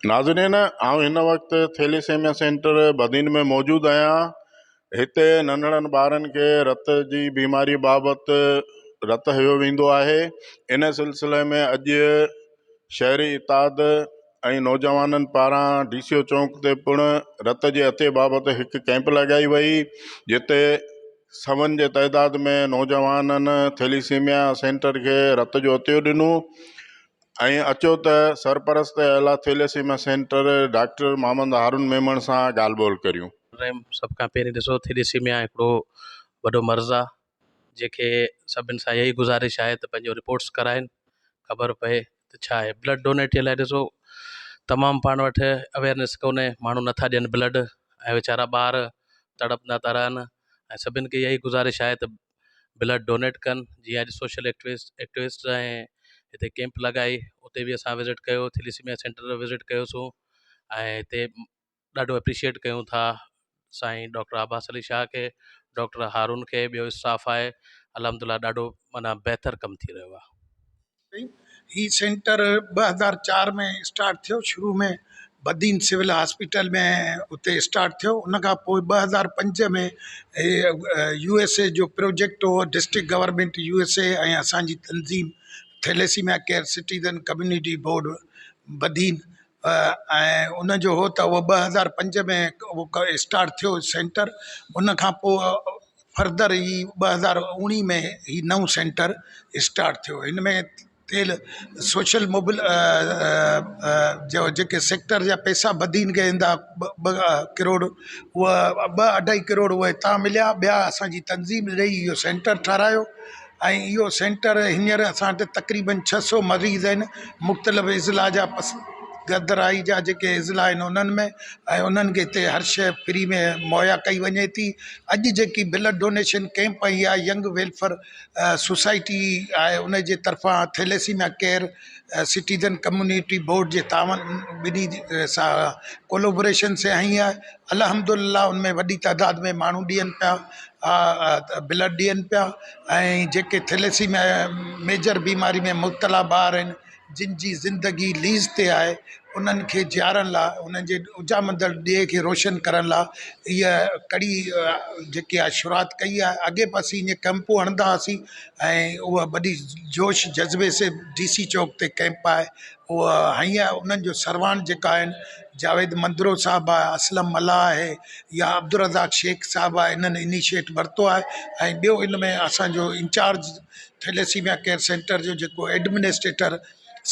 ناظرين آئون هن وقت ٿيليسيميا سينٽر بدين ۾ موجود آهيان هتي ننڍڙن ٻارن کي رت جي بيماري بابت رت هيو ويندو آهي ان سلسلي ۾ اڄ شهري اتحاد ۽ نوجوانن پاران ڊي سي او چونڪ تي پڻ رت جي عطي بابت هڪ ڪئمپ لڳائي وئي جتي سون جي تعداد ۾ نوجوانن ٿيليسيميا سينٽر کي رت جو عطيو ڏنو ۽ اچو ته سرپرست اعليٰ thalassaemia centre doctor Muhammad Haroon Memon سان ڳالهه ٻولهه ڪريون. رحيم سڀ کان پهرين ڏسو ٿيليسيميا هڪڙو وڏو مرض آ جنهن کي سڀن سان اها ئي گذارش آهي ته پنهنجو رپورٽس ڪرائن خبر پئي ته ڇا آهي بلڊ ڊونيٽ جي لاء ڏسو تمام پاڻ وٽ اويئرنيس ڪونهي ماڻهو نٿا ڏين بلڊ ۽ ويچارا ٻار تڙپندا ٿا رهن ۽ سڀن کي اها ئي گذارش آهي ته بلڊ ڊونيٽ ڪن جيئن اڄ سوشل ايڪٽوسٽ ايڪٽوسٽ ۽ هتي ڪيمپ لڳائي اتي به اسان وزٽ ڪيو ٿيليسيميا سينٽر وزٽ ڪيوسون ۽ هتي ڏاڍو اپريشيئيٽ ڪيون ٿا سائين ڊاڪٽر عباس علي شاهه کي ڊاڪٽر هارون کي ٻيو اسٽاف آهي الحمد لله ڏاڍو معنيٰ بهتر ڪم ٿي رهيو آهي. هي سينٽر 2004 ۾ اسٽارٽ ٿيو شروع ۾ بدين سول هاسپيٽل ۾ اتي اسٽارٽ ٿيو ان کان پوء 2005 ۾ يو ايس اي جو پروجيڪٽ هو district government U S A ۽ اسانجي تنظيم thalassemia care citizen community board Badin ۽ ان جو هو ته اهو 2005 ۾ اهو اسٽارٽ ٿيو سينٽر ان کان پوء فردر هي 2019 ۾ هي نئون سينٽر اسٽارٽ ٿيو هن ۾ تيل سوشل موبل جو جيڪي سيڪٽر جا پئسا بدين کي ايندا ٻه ڪروڙ اها ٻه اڍائي ڪروڙ اهي هتان مليا ٻيا اسانجي تنظيم ڏئي اهو سينٽر ٺارايو ۽ اهو سينٽر هينئر اسان وٽ تقريبن ڇهه سو مريض آهن مختلف اضلاع جا پس گدرائي جا جيڪي اضلاع آهن انهن ۾ ۽ انهن کي هتي هر شيء فري ۾ مهيا ڪئي وڃي ٿي اڄ جيڪي بلڊ ڊونيشن ڪيمپ آئي آهي ينگ ويلفيئر سوسائٽي آهي ان جي طرفان thalassemia care citizen community board جي تعاون ٻنهي سان ڪولابوريشن سان هنئي آهي الحمد لله ان ۾ وڏي تعداد ۾ ماڻهو ڏين پيا بلڊ ڏين پيا ۽ جيڪي ٿيليسيميا ميجر بيماري ۾ مبتلا ٻار آهن جن جي زندگي ليز تي آهي انهن کي جيارڻ لاء انهن جي اجهامندڙ ڏيئي کي روشن ڪرڻ لاء هيءَ ڪڙي جيڪي آهي شروعات ڪئي آهي اڳي به اسين ائين ڪيمپون هڻندا هئاسين ۽ اها وڏي جوش جذبي سي ڊي سي چوڪ تي ڪيمپ آهي اها هنئي آهي انهن جو سرواڻ جيڪا آهن جاويد مندرو صاحب آهي اسلم ملاح آهي يا عبدالرزاق شيخ صاحب آهي انهن انيشيٽ ورتو آهي ۽ ٻيو ان ۾ اسانجو انچارج ٿيليسيميا ڪيئر سينٽر جو جيڪو ايڊمنسٽريٽر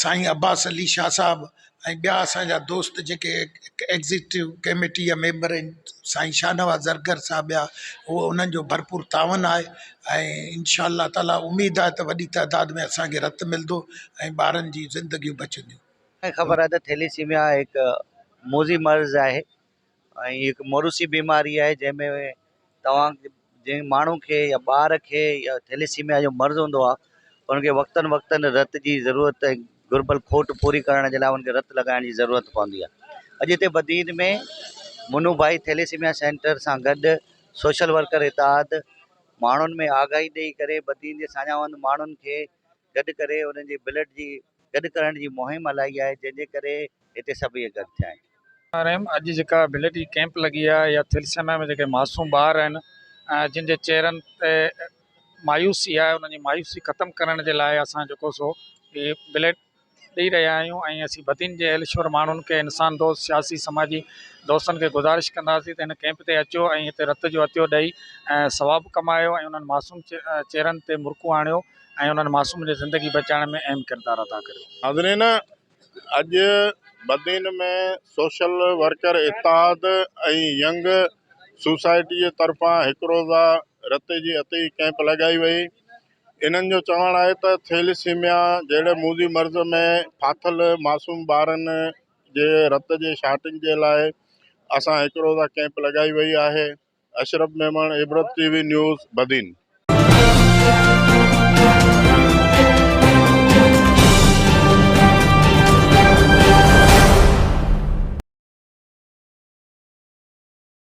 سائين عباس علي شاهه صاحب ۽ ٻيا اسان جا دوست جيڪي ايگزيڪيوٽو ڪميٽي جا ميمبر آهن سائين شاهنواز زرگر صاحب ٻيا اهو انهن جو ڀرپور تعاون آهي ۽ انشاء الله تعاليٰ اميد آهي ته وڏي تعداد ۾ اسان کي رت ملندو ۽ ٻارن جي زندگيون بچنديون. کي خبر آهي ته ٿيليسيميا هڪ موذي مرض آهي ۽ هڪ موروثي بيماري آهي جنهن ۾ توهان جنهن ماڻهو کي يا ٻار کي يا ٿيليسيميا جو مرض هوندو آهي ان کي وقتن وقتن رت جي ضرورت ۽ گهربل کوٽ پوري ڪرڻ جي لاء ان کي رت لڳائڻ جي ضرورت پوندي آهي اڄ هتي بدين ۾ منو ڀائي ٿيليسيميا سينٽر سان گڏ سوشل ورڪر اتحاد ماڻهن ۾ آگاهي ڏئي ڪري بدين جي ساڃاهوند ماڻهن کي گڏ ڪري انهن جي بلڊ جي گڏ ڪرڻ جي مهم هلائي آهي جنهن جي ڪري هتي سڀ اهي گڏ ٿيا آهن. رحيم اڄ جيڪا بلڊ جي ڪيمپ لڳي آهي يا ٿيلسيميا ۾ جيڪي معصوم ٻار آهن جن جي چهرن تي مايوسي آهي انهن جي مايوسي ختم ڪرڻ جي لاء اسان جيڪو سو هي بلڊ ڏئي رهيا آهيون ۽ اسين بدين جي اهل شور ماڻهن کي انسان دوست سياسي سماجي دوستن کي گذارش ڪنداسين ته هن ڪيمپ تي اچو ۽ هتي رت جو عطيو ڏئي ۽ ثواب ڪمايو ۽ انهن معصوم چهرن تي مرڪون آڻيو ۽ انهن معصوم جي زندگي بچائڻ ۾ اهم ڪردار ادا ڪريو. ناظرين اڄ بدين ۾ سوشل ورڪر اتحاد ۽ ينگ سوسائٽي جي طرفان هڪ روزه رت جي عطئي ڪئمپ لڳائي وئي انهن جو چوڻ آهي ته ٿيليسيميا جهڙي موذي مرض ۾ ڦاٿل معصوم ٻارن جي رت جي شارٽنگ جي لاء اسان هڪ روزه ڪئمپ لڳائي وئي آهي Ashraf Memon, Ibrat T V news, Badin.